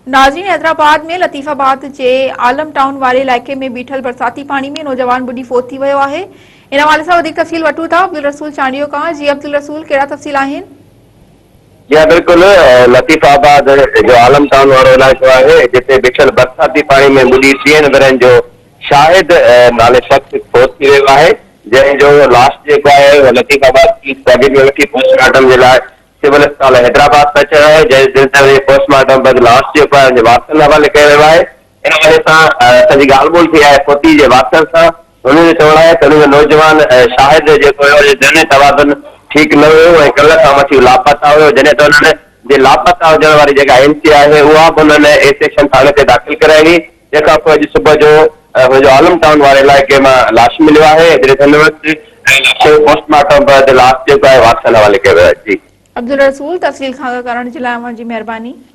ناظرين حيدرآباد ۾ لطيف آباد جي عالم ٽائون واري علائقي ۾ بيٺل برساتي پاڻي ۾ نوجوان ٻڏي فوت ٿي ويو آهي ان حوالي سان وڌيڪ تفصيل وٺون ٿا عبدالرسول چانڊيو کان جي عبدالرسول ڪهڙا تفصيل آهن. جي ها بلڪل لطيف آباد جو عالم ٽائون وارو علائقو آهي جتي بيٺل برساتي پاڻي ۾ ٻڏي ٽيهن ورهين جو شاهد نالي شخص فوت ٿي ويو آهي جنهن جو لاش جيڪو آهي اهو لطيف آباد پوليس قابي ۾ وٺي پوسٽ مارٽم جي لاء سول اسپتال حيدرآباد پهچايو آهي، جنهن سلسلي ۾ پوسٽ مارٽم بعد لاش جيڪو آهي ان جي وارثن حوالي ڪيو ويو آهي، ان حوالي سان اسان جي ڳالهه ٻولهه ٿي آهي فوتي جي وارثن سان، هنن جو چوڻ آهي ته انهن جو نوجوان شاهد جيڪو هيو ان جو ذهني توازن ٺيڪ نه هيو ۽ ڪلهه کان وٺي هو لاپتا هيو، جڏهن ته انهن جي لاپتا هجڻ واري جيڪا اين سي آهي اها به انهن اي سيڪشن ٿاڻي تي داخل ڪرائي هئي، جنهن کان پوء اڄ صبح جو هن جو عالم ٽائون واري علائقي مان لاش مليو آهي، جڏهن ته هن وقت لاش جو پوسٽ مارٽم بعد لاش جيڪو آهي وارثن حوالي ڪيو ويو آهي. جي. عبدالرسول تفصيل کان آگاهه ڪرڻ جي لاء اوهان جي مهرباني.